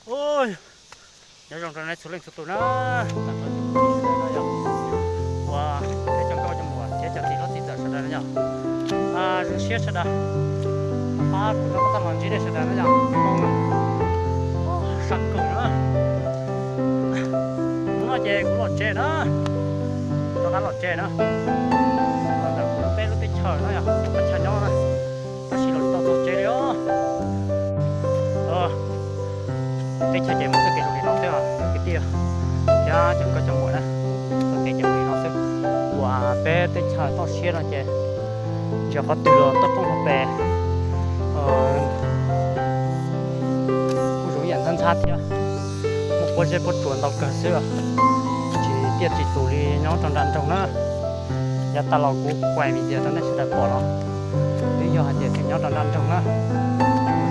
Ua, nyob zoo rau nej txhua leej txhua tus na, tag nrho cov phooj ywg sawv daws na yog, uas peb cov nkauj cov muam thiab cov txiv hlob txiv ntxawm sawv daws na yog, zoo siab sawv daws, pab kuv rau qab txaj los ntsib nej sawv daws na yog, sab kawg na. Hnub no ces kuv los tsev na, rov qab los tsev na, los ntawm kuv peb lub teb chaws no yog kuv qhov chaw nyob na, tab sis los tsis tau txog tsev li os. Teb chaws ces muaj txoj kev zoo li no xwb os kwv tij thiab cov nkauj cov muam na, txoj kev ces mus li no xwb. Uas peb teb chaws toj siab no ces ntsia qhov twg los toj roob hauv pes, kuj zoo ib yam ntxhab ntxhab thiab, muaj pob zeb pob tsuas ntau kawg xwb, tsis tiaj tsis tus li nyob rau nram nroog na. Yav tas los kuv kuaim video rau nej sawv daws pom los twb yog hais tias tseem nyob rau nram nroog na.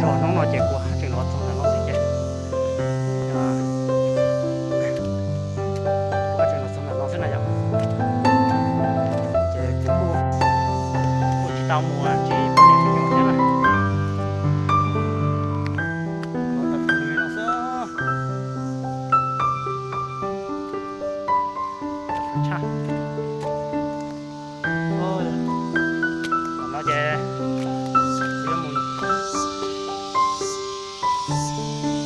Zog hnub no ces kuv haj tseem los txog ntawm no xwb ces kuv haj tseem los txog ntawm no xwb na yom. Ces kuv kuj tsis tau mus ntsib poj niam me nyuam thiab na. Los tau li no xwb. Tshaj. Thaum no ces kuv yuav mus,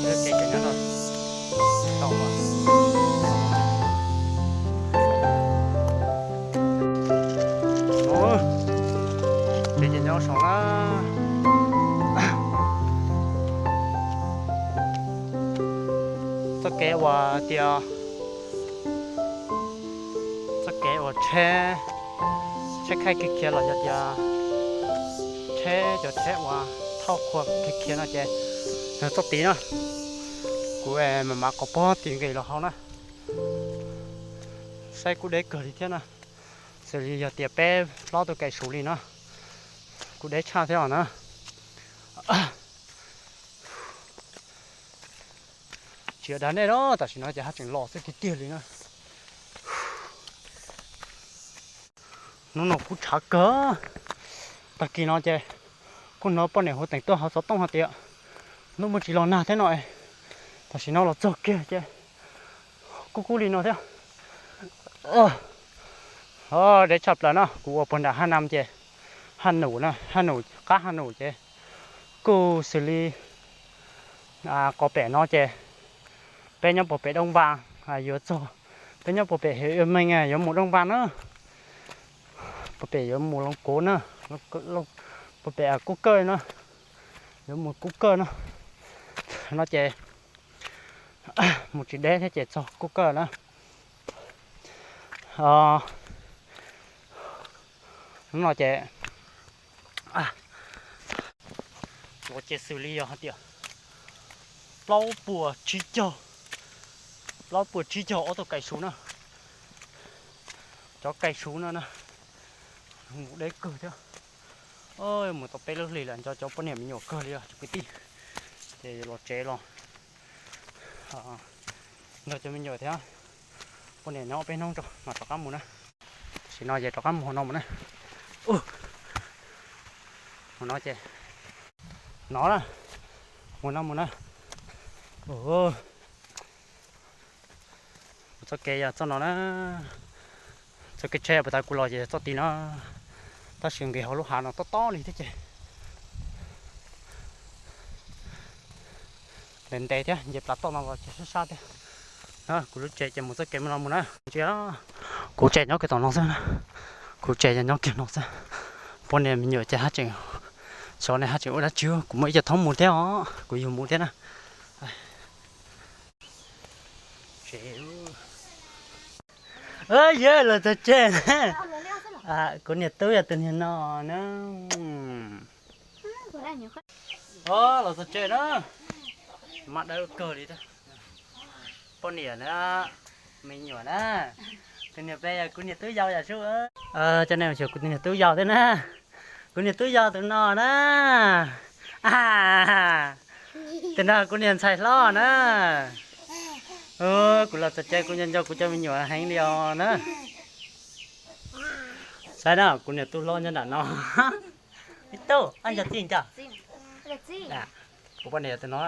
ces ces nyob rau saum no, ces ces nyob saum na. Txoj kev uas tias, txoj kev uas tsheb, tsheb khaij khiav khiav los yog tias tsheb, cov tsheb uas thauj qhua khiav khiav no ces yog txoj tid na. Kuv mam mam qhov pob tid nqis los hauv na. Saib kuj deb kawg li thiab na. Xws li yog tias peb hlob tuaj kaim Suav li no, kuj deb tshaj thiab os na. Tsis dag nej na, tam sim no ces haj tseem los xwb tiag tiag li na. Hnub no kuj tshav kawg. Tag kis no ces kuj hnov poj niam hu teem tuaj hauv xov tooj hais tias hnub muaj tsis los nag thiab no, tam sim no los txog kiag ces kuj kub li no thiab. Deb tshaj plaws no, kuv ua puag nram Haj Nam ces Haj Num na, Haj Num, qab Haj Num ces kuj xws li qhov pem no ces peb nyob puag pem Dooj Vaj yuav txog, peb nyob puag pem Hiv Meej yuav mus Dooj Vaj na, puag pem yuav mus Looj Kuv na, puag pem Kub Kawj na, yuav mus Kub Kawj na. No ces mus tsis deb thiab ces txog Kub Kawj na. Hnub no ces ua ces xws li yog hais tias plaub puas tsib caug, plaub puas tsib caug ob tug kaim Suav na, cov kaim Suav no na, mus deb kawg thiab. Mus tau peb lub hlis lawm, nco cov poj niam me nyuam kawg li os cov kwv tij. Ces los tsev los nrog cov me nyuam thiab poj niam nyob peb hnub tso mas rov qab mus na. Tam sim no ces rov qab mus hauv no mus na. Hauv no ces no na, mus no mus na. Kuv txoj kev yog txoj no na. Txoj kev tsheb puag ta kuv los ces txoj tid no, tab sis nqis hauv lub hav no tob tob li thiab ces ntev ntev thiab, nce plav toj no los ces sab sab thiab. Kuv lub tsev ces mus txoj kev no mus na. Ntsia, kuv tsev nyob kiag tom no xwb na, kuv tsev ces nyob kiag no xwb. Poj niam me nyuam ces haj tseem, xyov nej haj tseem ua dab tsi, kuv muaj ib co thoob mus thiab os, kuv yug mus thiab na. Yog los txog tsev na. Kuv niam tub yog tus niag no na. Los txog tsev na. Mas dawb kawg li. Poj niam na, me nyuam na. Tus niag peb yog kuv niag tub yau yam sub. Cov nej xyuas kuv tus niag tub yau thiab na. Kuv niag tub yau tus no na. Tus no kuv niag ntxhais hlob na. Kuv los txog tsev kuv nco nco kuv cov me nyuam heev li os na. Saib na, kuv niag tub hlob nyob nram no. Ib tug, ab, nco txij nco. Kuv poj niam tus no.